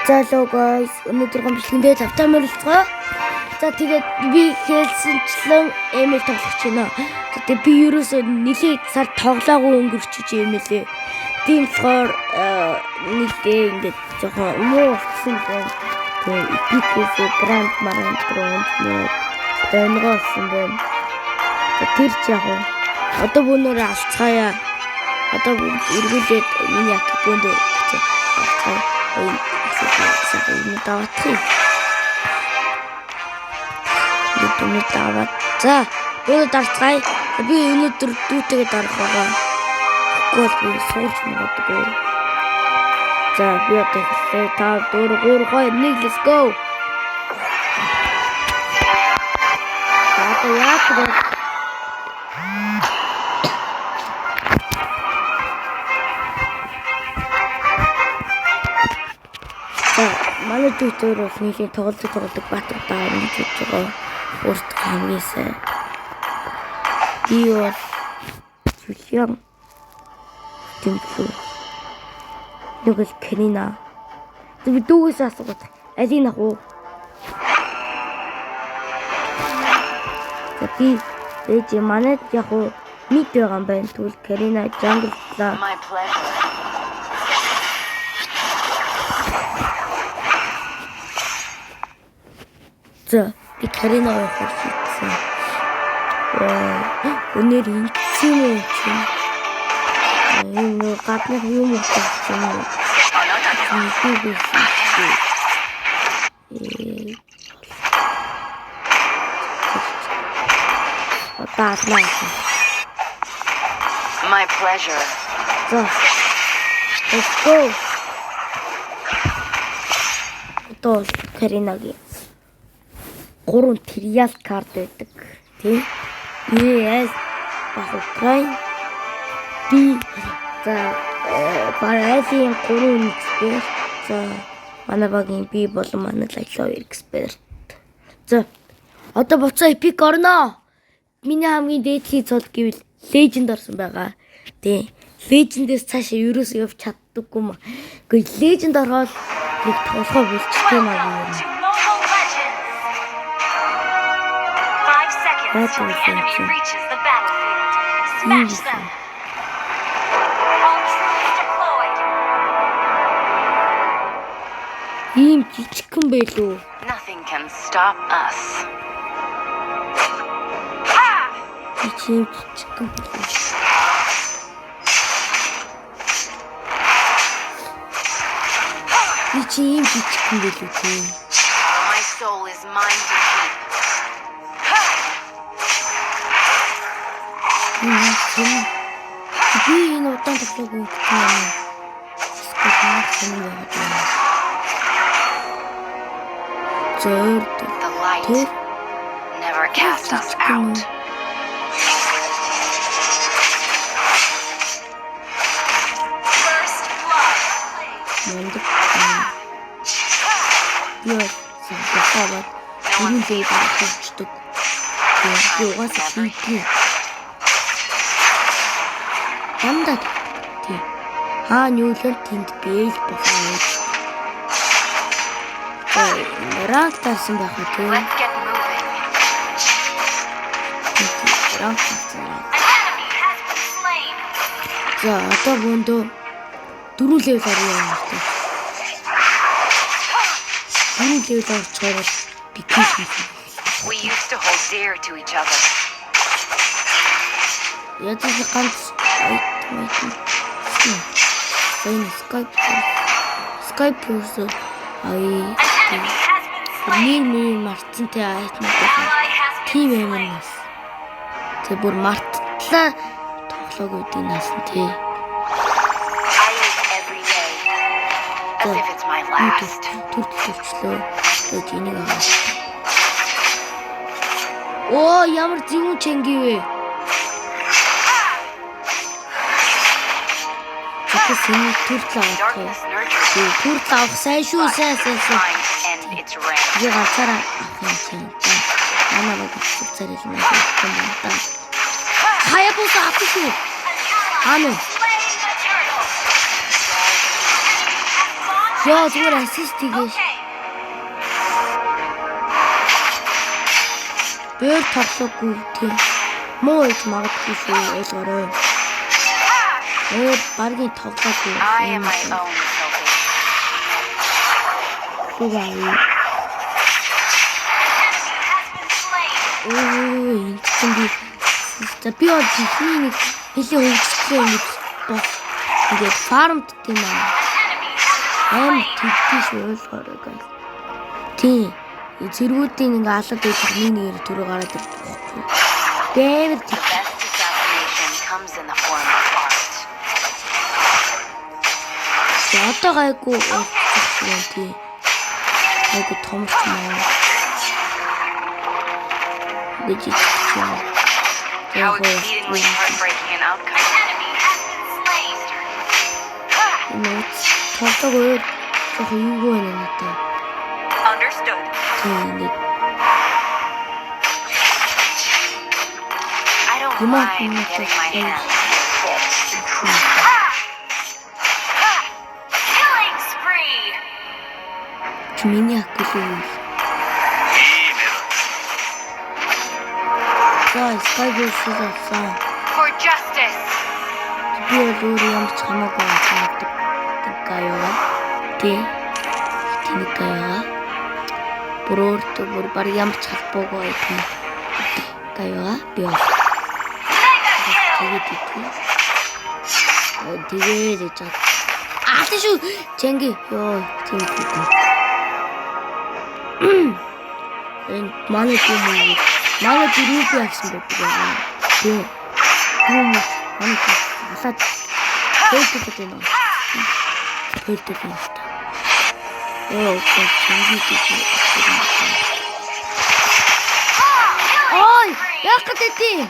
За hello guys. Өнөөдрийн бичлэгэндээ тавтай морилцгоо. За тэгээд би хэлсэнчлэн ML тоглох гэж байна. Тэгээд би ерөөсөө нэлээд сар тоглоогүй өнгөрчиж ML-ээ. Тийм болохоор нэлээ ингээд жоохон муу болсон байна. Тэгээд Epic-ээс Grand Marant руу унжмаад тонгоо болсон байна. За тэр ч яг уу. Одоо бүүнөрөө алцгаая. Одоо бүгд эргүүлээд миний аккаунт алцгаая. Энэ даваадах юм. Бид даваад. За, бүүнөө дарцгаая. Би өнөөдөр дүүтэйгээ дарах байгаа. Тэгэхгүй бол би суулж магадгүй. За, би одоо эхэллээ. 5 4 3 2 1 let's go. За, одоо яах вэ? За, манай дүүтэр бол нийлэн тоглодог Баатар даавна гэж бодож байгаа. Өөртөө хамгийн сайн. Би бол Жулиан тэмцүү. Нэг л Карина. Би дүүгээс асуугаад алийг авах уу? За би ээж манайд яг уу мид байгаа юм байна. Тэгвэл Карина jungle лаа. My pleasure. За би Карина явахаар шийдсэн. Өнөр ингэсэн юм чи. Энэ нөө гаднах юм утсан юм. Би би. Одоо алнаа. My pleasure. За. Let's go. Одоо Каринагийн 3 триал карт байдаг. Тийм. Э баг Украин би за баг айлын 3 эксперт. За манай багийн би болон манай Лайло эксперт. За одоо буцаа epic орно. Миний хамгийн дээдлийн цол гэвэл Legend орсон байгаа. Тийм. Legend-ээс цаашаа ерөөсөө явж чаддаггүй юм. Гэхдээ Legend ороод нэг тоглохоо болчих юм аа юм. To Mobile Legends! 5 seconds till the enemy reaches the battlefield. Smash them! All troops deployed! Ийм жижигхэн байлуу. Nothing can stop us. Би чи ийм жижигхэн байлуу. Би чи ийм жижигхэн байлуу тийм. My soul is mine to keep. Энэ сонь. Би энэ удаан тоглоогүй гэх юм. Эсвэл нэг сонь байгаад байна. Зөөр The light тэр never cast us out. First blood! мундаг. Би бол сахаад дөрөв левел авчихдаг. Би угаасаа хийдгүй. Дандаа тий. Хаа нүүлэн тэнд бэл болоо. Ранк тарсан байхаа тий. Let's get moving. Ранк тарсан. An enemy has been slain! За одоо бөөндөө дөрөв level орно юм байна. Дөрөв level орчхоор бол би kill хийх. We used to hold dear to each other. Ядаж ганц item item. За энэ Skype Skype юусе ай An enemy has been slain! нэр мөр мартсан те item байна. Ally has been Тим амар slain! нас. Тэг бүр мартлаа тоглоог үүдийн нас нь те. I live every day as if it's my last. Төр төлөвчлөө. Тэгэж энийг аваа. Оо ямар зөвүүн чанги вэ? Тэгэхээс энэ төрөл авах. Darkness nurtures Тий, төрөл авах сайн шүү, сайн сайн сайн. Find end its reign. Би ганцаараа авах юм чинь. Манай баг царил юм байна да. Хаябуса авах шүү. An ally Хаана? has slain the turtle! Enemy has launched Яа, зүгээр assist хийгээш. Okay. Өөр тоглоогүй тийм. Муу гэж магадгүй шүү ойлгоорой. Өөр баргийн тоглоогүй. I am my own salvation. Зүг аа. An enemy has been slain. Өө, энэ чинь би за би бол жихний нэг нэлээд хөгжлөө юм гэж бос. Ингээд farm д тийм аа. An enemy has been Амар slain. тэгдэж шүү ойлгоорой guys. Тийм. Зэргүүдийн ингээ алаад байж нэг нэгээр түрүү гараад ирдэг байхгүй. Амар The best assassination comes in the form of art. тэг. Одоо гайгүй уулзах юм тий. Гайгүй томч юм аа. Гэж итгэж байна. How Яг гоо exceedingly heartbreaking an An outcome. enemy has been slain. Энэ ууц тоглоог өөр жоохон юугүй байна надад. Understood. Тийм ингээд I don't You might mind be getting my the- hands Killing spree. чи миний хак гэлээ юу. За Skyward болсон. For justice. Би бол өөр ямар ч хамаагүй санагддаг гаяа. Тэ. Тэнэг гаяа. Бүр өөртөө бүр баг ямар ч холбоогүй байдаг гаяа. Би бол Mega kill. тэгээд идэх. Тэгээд яж байгаа. Аа тийм шүү. Чанги. Йоо, тийм үү. Энэ манай тийм үү. Манай дөрөв авсан байдаг юм. Тийм. Тийм. Манай алаад хөөдөг юм аа. Хөөдөг юм та. Йоо, чанги гэж юм. Ой, яг гэдэг.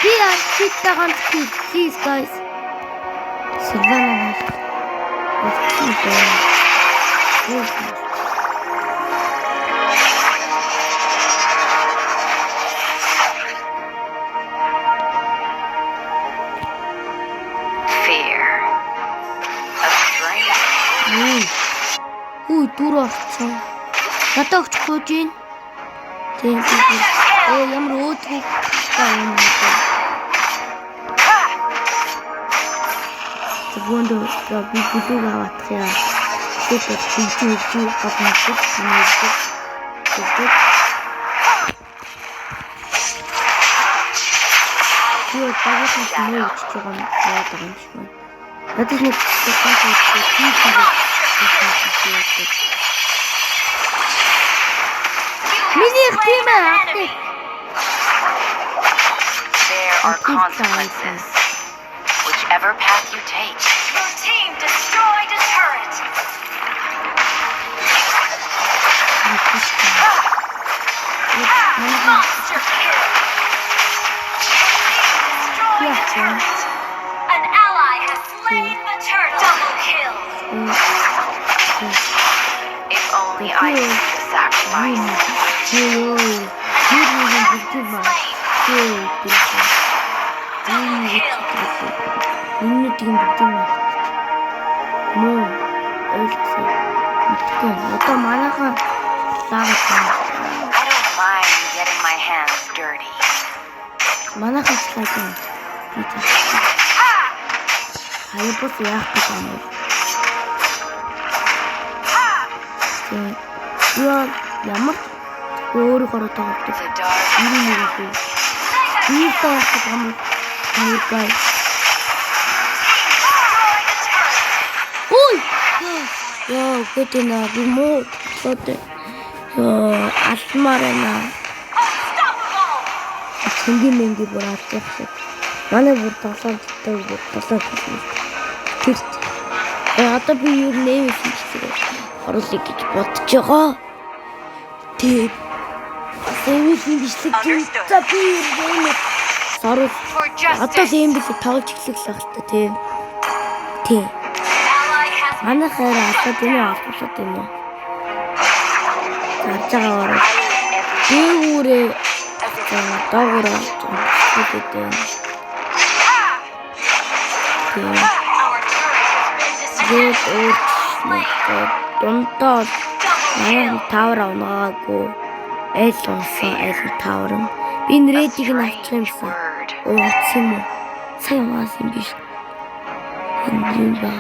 Би арчиттай ганц kill, please guys. Сильвана наш. Fear. A strange. Хүү дүр орцсон. Надад өгч гүйж гин. Тийм тийм. Оо ямар өөдгөө та юм бэ? Тэгвэнд би бүлүүг аваадах яа. Тэгээд хөгжиж хөгжиж гол нь юм. Тэгээд би бол багийнхаас муу өчөж байгаа юм яадаг юм шиг байна. Надад нэг ганц үгүй тийм тийм. You have Миний slain тийм an аа. enemy. There are I'll keep trying. consequences. Whichever path you take. Your team destroyed a turret. Monster kill. Your team destroyed a Yeah. turret. An ally has slain the turtle. Double kill. If only I could be the sacrifice. Юу юу. An ally has been slain. Double kill. Энэ тийм бүгд юм байна. Муу ойлгосон. Мэдгүй. Одоо манайхан лаагаад байна. I don't mind getting my hands dirty. Манайхан лааг юм. Би таах. Хаябус яах гэж юм бэ? Тийм. Яа ямар ч өөрөөр тоглодог. The dark Юу юм бэ? Би таах гэж юм. Баяртай. Team destroyed a turret. Ой! Яа, гэтэнэ би муу тоглоод. Яа, алмаар байна. Unstoppable. Цэнгийн мэнги бүр алж явах шиг. Манай бүр тоглоом тавтай бүр тоглоом тавтай. Тэр одоо би юу нэм хийчихсэн. Оруулъя гэж бодож байгаа. Тэгээд юм бичлэг за би юу нэм оруул. for Одоо justice. л юм бичлэг тоглож эхлэх л байх та тийм. Тийм. Ally has been Манай хайр алаад юм уу албуулаад юм уу? Зарж байгаа ороо. I live every Дээгүүрээ as if за доогоороо зүгтэй. Тийм. Our turret has been destroyed. Тэгээд өөр Болсон. Дундаа манай tower авнагаагүй. Айл унсан, айл tower нь. Би A нэрээдийг нь авчих strange юмсан. word. Ууцсан юм уу? Сая угаас юм биш. Энэ юм ба.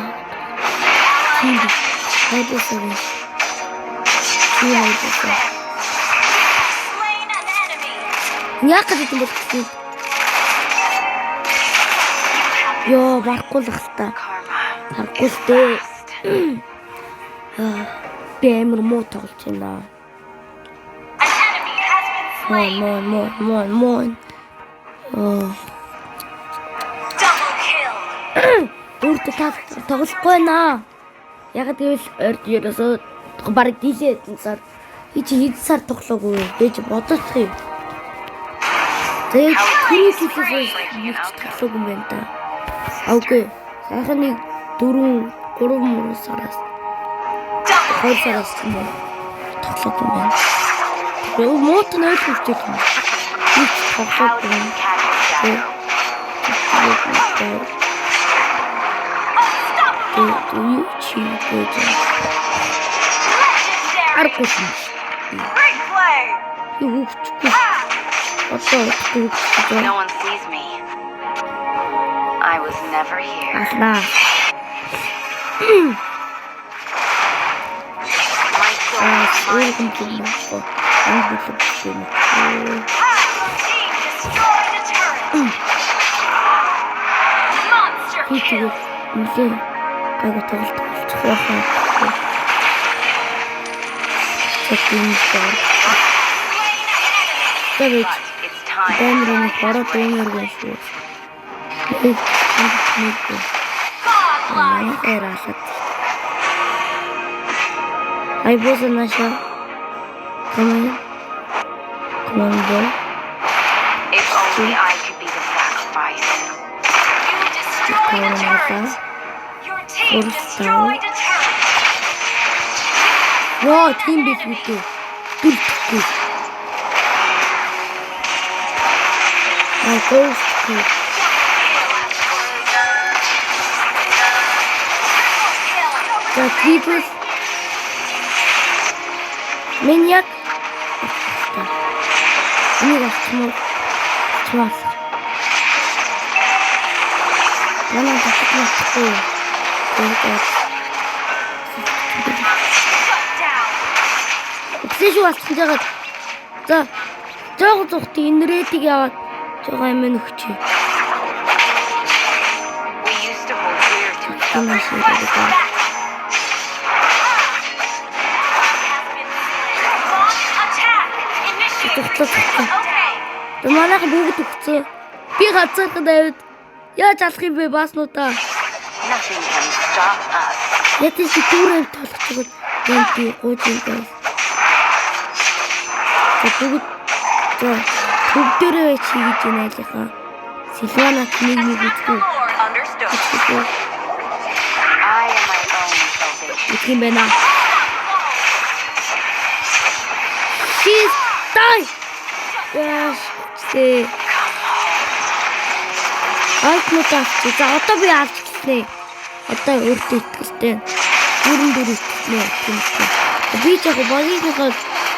Тийм биш. Хайбуулсан биш. Тийм хайбуулсан. Slain an enemy. Яг гэж юм бол гэсэн. Йоо, барахгүй л та. Karma Харахгүй is л дээ. fast. Би амар муу тоглож байна. An enemy has been slain. Муу, муу, муу, муу. Оо. Double kill. Өөртөө та тоглохгүй байна. Яг гэвэл ойрд ерөөсөө бараг дийлээ хэдэн сар. Би чи хэд сар тоглоогүй вэ? Би чи бодоцох юм. Тэгээд түрүү жилээс нэг ч тоглоогүй юм байна да. Окей. Сайхан нэг 4 3 мөрөө сараас Double 2 kill. сараас юм уу тоглоогүй юм байна. Тэгээд муут нь ойлгож юм. Би ч How тоглоогүй do юм. you catch a shadow? Unstoppable. Тэгээд юу чи гэж Legendary. аргагүй юм. Great play. Би хөгжихгүй. Одоо удахгүй хөгжиж No one sees me. I was never here. алнаа. My soul Аа, is mine өөр to юм keep. байхгүй. Энэ бүлэг юм. Your team destroyed a turret. Monster Би kill. тэгээд нэлээ гайгүй тоглолт болчих байхаа. За тийм доор. Slain an enemy. За байж But it's time. даймар to нэг take a ороод break. даймар гэж шүү. Нэг нэг Godlike. манай алаад. Ай бооса наша. Come on. Come on boy. If only I could be the sacrifice. You destroyed a Tower turret. наша. Your team First destroyed a turret. Йоо, тийм биш үү? Дүртэхгүй. My ghost kill. Triple kill. За triple. Maniac. Энийг авчих юм уу? Авчмаа. Манай татах матахгүй. Тэгээд Shut down. Үгүй шүү алцсан жагаад. За жоог зүхт энэ рэдийг яваад жоо юм нөхчий. We used to hold dear to each Энэ other. шиг гэдэг. Has been slain. Launch attack. Initiate Зүхтлээ retreat. зүхтлээ. Okay. Тэгээ манайхан бүгд өгцөө. Би газархад авид яаж алах юм бэ бааснуудаа. Nothing can stop us. Ядаж чи дүүрээ тоглох чигээр юм би гууж юм байна. За бүгд за бүгдээрээ чи гэж байна айлынхаа. Силвана нэг нэг Attack the үзгүй. Lord. Understood. Үзгүй. I am my own salvation. Үзэх юм байна. She's die. Яаш. Сэ. Айтмууд авч. За одоо би авч эхэлнэ. Одоо өөртөө итгэлтэй. Бүрэн дүр итгэлтэй тийм үү. Би ч яг багийнхаа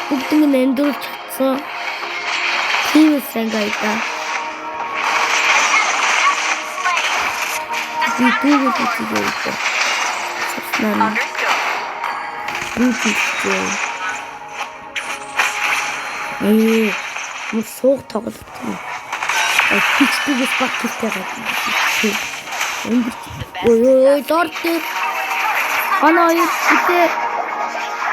бүгднийг нь амьдруулж чадсан. Тийм л сайн гайда. An enemy has been slain. Би дүүгэл үзье гэдэг. Саснаа Understood. дүүгэлээ. Ээ, мөн сууг тоглолт юм. Хичдэгээс баг хэрэгтэй байгаа. Өнгөрч. Ой ой ой, лорд дээр манай хоёр бүтээ.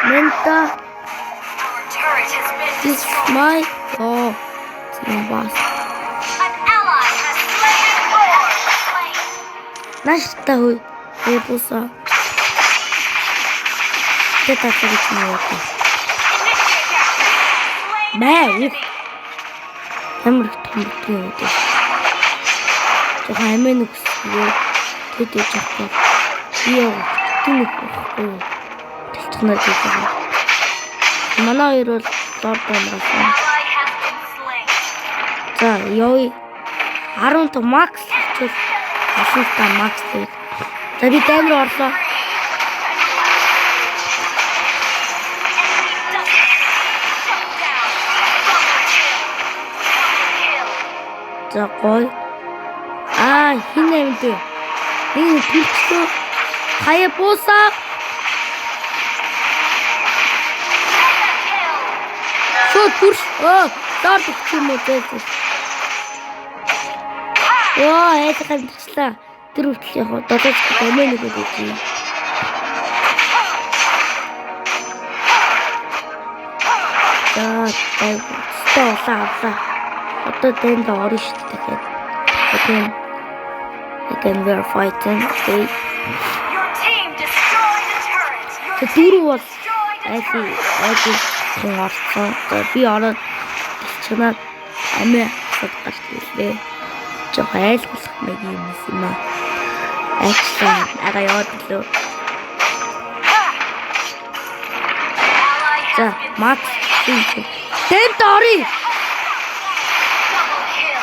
Мента Our turret has been this destroyed. my oh тийм бас. An ally has slain Lord. Slain. Нааш та хөө. Э бусаа. Тэ таа гэж юм уу? Initiate retreat. Slain Мэ an үх. enemy. Амар их томдсон юм дээ. Жохон амин өгсгөө. Тэд яж авахгүй. Би яг тийм их байхгүй. Талцхнаа гэж байгаа. Манай хоёр бол лорд унгаасан. Ally has been slain. За явъя. 15 макс болчихвол 15 макс левел. За би дайн руу орлоо. За гоё. Аа хин амьд вэ? Энэ төлчлөө. Хаябуса. Mega kill. Шууд дүрс. Оо, доор өгч юм уу зээ. Оо, айлх амжичлаа. Тэр хүртэл яг долоос домын нэг өгч юм. За, таа улаа авлаа. Одоо тэнд орно шүү дээ дахиад. Again. Again we are fighting. Okay. Your team destroyed a turret. Your За team дөрөв бол destroyed a айлын turret. айлын хүн орсон. За би ороод тасчнаад амиа хасаад гарч ирлээ. Жохо айл болох мэг юм юм аа. Айчлаа ага яваад лөө. Ally За has been Макс slain. чи. Тэнд оръё. Double kill.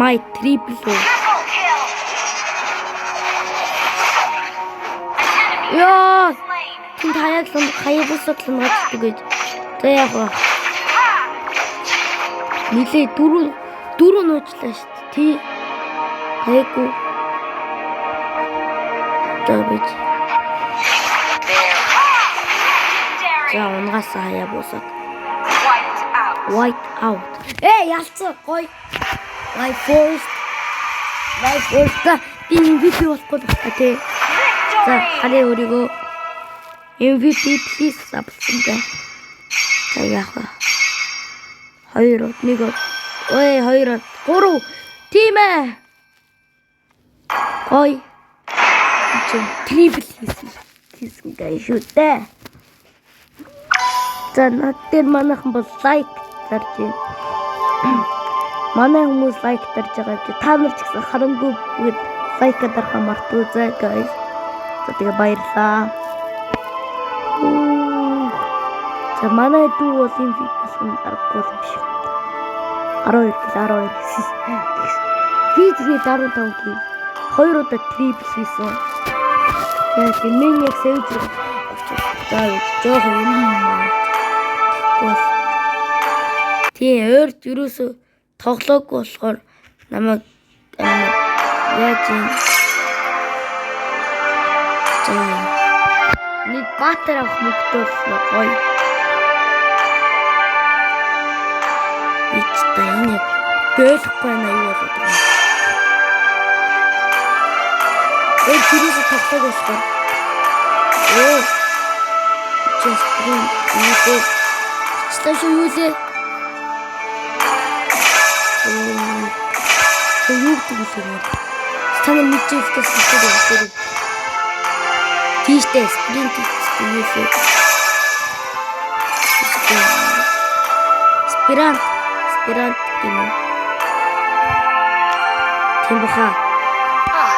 My triple. Triple kill. An enemy Яа, has been slain. тэнд хаяаг л хаябусад л нууцдаг гэж. За яг ба. Нилээ дөрөв дөрөв нууцлаа шүү дээ. Тий. Гайгүй. За бич. There. Legendary. За унгаасаа хаябусад. Wiped out. White out. Э ялцсан гоё. My first. My first. За, би MVP болохгүй л байна тий. За Victory. харъя өөрийгөө. MVP please авсан дээ. За яах вэ? 2 1 Ой 2 3 Тийм ээ. Гоё. Чи triple хийсэн. Хийсэн гай шүү дээ. За над дээр манайхан бол like дарж байна. Манай хүмүүс like дарж байгаа чи та нар ч гэсэн харамгүй бүгд like дарахаа мартгүй заа guys. За тэгээ баярлаа. Үу. За манай дүү бол юм болсон аргагүй юм шиг. 12 гэл 12 гэсэн. Би тэгээ 15 гэл. Хоёр удаа triple хийсэн. Яг мен яг сэвж За жоохон юм бол тий ойрт юусоо тоглоогүй болохоор намайг амар яаж юм за нэг баатар авах мөнгөтэй боллоо гоё. Ич та энэ яг бөөлөхгүй байна юу болоод байгаа юм. Тэр тэрээс тоглоог болохоор оо just green юу Члаа шүү юу лээ? Оо юу гэдэг вэ юм? Та нар мэдчихэл гэсэн юм. Тийштэй спринт гэдэг юу лээ? Спирант, спирант гэнэ. Тийм баха. Ah,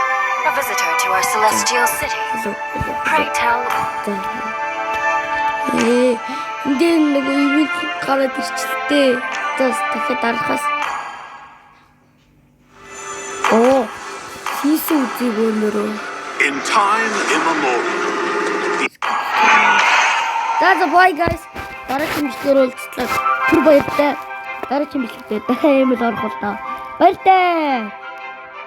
a visitor to our celestial city. Hello, hello. Pray tell, За. Ээ, энэ дээр нөгөө ивент гараад ирчихэлтэй. За дахиад дарахаас. Оо, хийсэн үзье өнөрөө. In time immemorial, За за bye guys. Дараагийн бичлэгээр уулзлаа. Түр баяртай. Дараагийн бичлэгтээ дахиад юм л орох бол та. Баяртай.